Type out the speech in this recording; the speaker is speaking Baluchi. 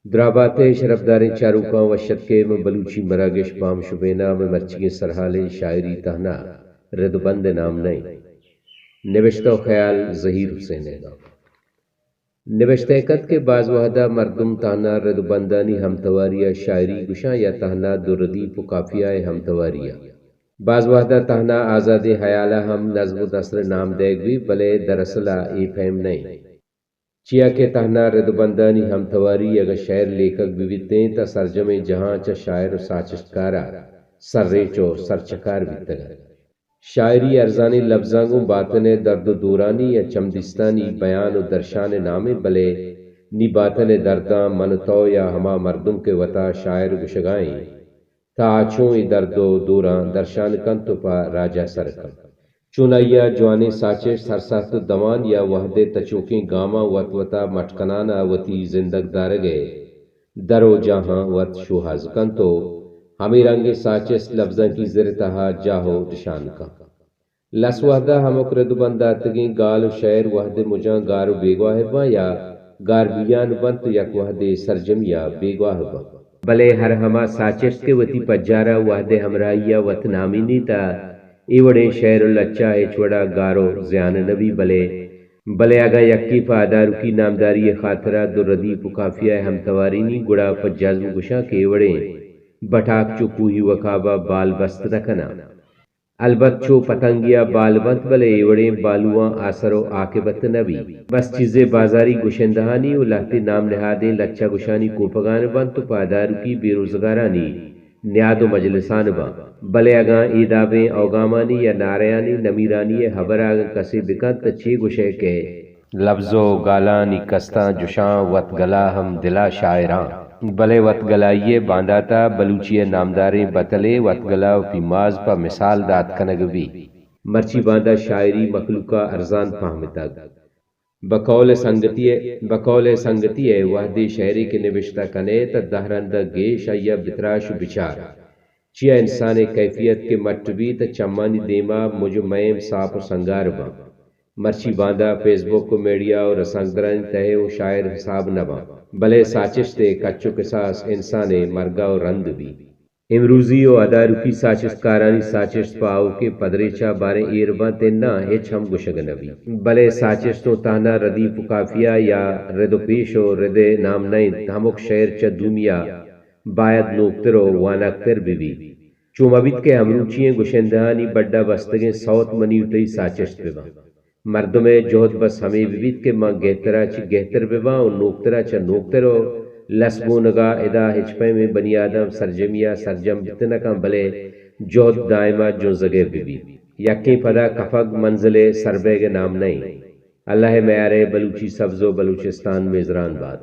درابات ءِ شرپداریں چاروکاں وش اتک ءُ من بلوچی مراگش بام شبین ءَ مئے مرچیگیں سرحالیں شاعری تہنا رد ءُ بند ءِ نام نہ اِنت۔ نبشتہ ءُ خیال زہیر حسین ءِ گاں۔ نبشتہ کنت کہ باز وہدا مردم تہنا رد ءُ بندانی ہمتواری ءَ شاعری گوشاں یا تہنا دو ردیف ءُ قافیہ ءِ ہمتواری ءَ۔ باز وہدا تہنا آزادیں ہیال ءَ ہم نظم ءُ نثر ءِ نام دئیگ بیت، بلے دراصل ءَ اے پیم نہ اِنت۔ چیا کہ تہنا رد ءُ بندانی ہمتواری اگاں شئیر لیکگ بہ بیتیں، تہ سرجمیں جہان چہ شاعر ءُ ساچشتکار ءَ سرریچ ءُ سرچکار بیتگ ات۔ شاعری ارزانیں لبزاں گوں باتن ءِ درد ءُ دورانی یا چمدیستانی بیان ءُ درشان ءِ نام اِنت، بلے نی باتن ءِ درداں من ءُ تو یا ہما مردم کہ وتا شاعر گوشگا ایں، تہ آ چوں اے درد ءُ دوراں درشان کنت ءُ پہ راج ءَ سر کنت۔ چونائیا جوانیں ساچشت ہر ساعت ءُ دوان یا وہدے تچوکیں گاماں وت وتا مٹ کنان ءَ وتی زندگ دارگ ءِ در ءُ جاہاں وت شوہاز کنت ءُ ہمے رنگیں ساچشت لبزانکی زر ءِ تہا جاہ ءُ نشان کنت۔ لس وہدا ہمک رد ءُ بنداتگیں گال ءُ شئیر وہدے مجاں گار ءُ بیگواہ باں یا گار بیان بنت ءُ یک وہدے سرجمی ءَ بیگواہ باں۔ بلے ہر ہما ساچشت کہ وتی پجار ءَ وہدے ہمراہی ءَ وت نامینیت ءَ اے وڑیں شئیر ءُ لچہ ہچ وڑا گار ءُ زیان نہ بی، بلے، بلے اگاں یکے پہ ادارکی نامداری ءِ خاطرا دو ردیف ءُ قافیہ ءِ ہمتواری نی، گڑا پہ جزم گوشاں کہ اے وڑیں بٹاک چو کوہی وکابا بال بست نہ کناں۔ البت چو پتنگیا بال بنت، بلے اے وڑیں بالواں آسر ءُ عاقبت نہ بیت۔ بس چیزے بازاری گشندہانی ءُ لہتے نام نہادیں لچہ گشانی کوپگان بنت ءُ پہ ادارکی بے روزگارانی نیاد ءُ مجلسان باں، بلے اگاں اے دابیں اوگامانی یا نعرہانی نمیرانی ءِ ہبر ءَ اگاں کسے بکنت، تہ چے گشئے کہ لبز ءُ گالانی کستاں جشاں وت گلا ہم دلا شاعراں، بلے وت گلائی ءِ باندات ءَ بلوچی ءِ نامداریں بتلے وت گلا ءُ پیماز پہ مثال دات کنگ بیت۔ مرچی باندا شاعری مخلوق ءَ ارزان پہمتگ۔ بقول سنگتی ءَ، بقول سنگتی ءَ وہدے شئیرے کہ نبشتہ کنئے تہ دہ رند ءَ گیش آئی ءَ بتراش ءُ بچار۔ چیا انسان ءِ کیفیت کہ مٹ بیت تہ چمانی دیما مج ءُ مئیم ساپ ءُ سنگار باں۔ مرچی باندا فیس بک ءُ میڈیا ءُ رسانکدرانی تہ ءَ اوں شاعر حساب نہ باں، بلے ساچشت ءِ کچ ءُ کساس انسان ءِ مرگ ءَ اوں رند بیت۔ امروزی ءُ ادارکی ساچشتکارانی ساچشت پہ آؤکیں پدریچ ءَ باریں ایر بنت اناں ہچ ہم گوشگ نہ بیت، بلے ساچشت اوں تہنا ردیف ءُ قافیہ یا رد ءُ پیش ءُ رد ءِ نام نہ انت، ہمک شئیر چہ دومی ءَ باید نوکتر ءُ وانگتر بہ بیت۔ چو مہ بیت کہ ہمروچی ئیں گشندہانی بڈ ءَ بستگیں سوت منی ءُ تئی ساچشت بہ باں۔ مردم ءِ جہد بس ہمے بہ بیت کہ من گہتر ءَ چہ گہتر بہ باں ءُ نوکتر ءَ چہ نوکتر ءُ لس گونگ ءَ۔ ادا ہچ پیمیں بنی آدم سرجمی ءَ سرجم بیت نہ کنت، بلے جہد دائم ءَ جنزگ ءِ بہ بیت۔ یکیں پدا کپگ منزل ءِ سر بئیگ ءِ نام نہ انت۔ اللہ ءِ میار ءَ بلوچی سبز ءُ بلوچستان میزران بات۔